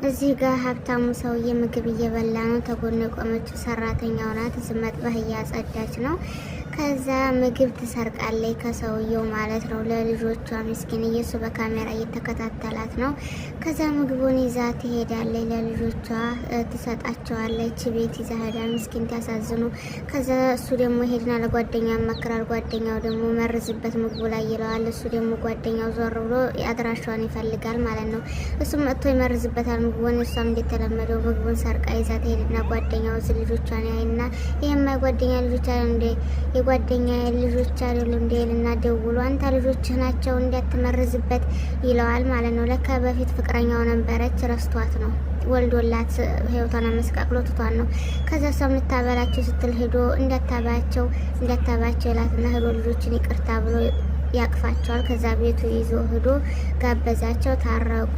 እዚህ ጋር ሀብታሙ ሰውዬ ምግብ እየበላ ነው። ተጎን የቆመችው ሰራተኛው ናት። እዚህ መጥበህ እያጸዳች ነው። ከዛ ምግብ ትሰርቃለች ከሰውየው ማለት ነው። ለልጆቿ ምስኪን እየሱ በካሜራ እየተከታተላት ነው። ከዛ ምግቡን ይዛ ትሄዳለች፣ ለልጆቿ ትሰጣቸዋለች። ቤት ይዛ ሄዳ ምስኪን ታሳዝኑ። ከዛ እሱ ደግሞ ሄድና ለጓደኛ ያማክራል። ጓደኛው ደግሞ መርዝበት ምግቡ ላይ ይለዋል። እሱ ደግሞ ጓደኛው ዞር ብሎ አድራሿን ይፈልጋል ማለት ነው። እሱም መጥቶ ይመርዝበታል ምግቡን። እሷም እንደተለመደው ምግቡን ሰርቃ ይዛ ትሄድና ጓደኛው እዚህ ልጆቿን ያይና ይሄማ የጓደኛ ልጆች አለ እንዴ የጓደኛ ልጆች አይደሉ እንዴ ይልና ደውሎ አንተ ልጆችህ ናቸው እንዳትመርዝበት ይለዋል ማለት ነው። ለካ በፊት ፍቅረኛው ነበረች፣ ረስቷት ነው ወልዶላት ህይወቷን አመሰቃቅሎ ትቷን ነው። ከዛ እሷም ልታበላቸው ስትል ሄዶ እንዳታባቸው እንዳታባቸው ይላትና ሄዶ ልጆችን ይቅርታ ብሎ ያቅፋቸዋል። ከዛ ቤቱ ይዞ ሄዶ ጋበዛቸው፣ ታረቁ።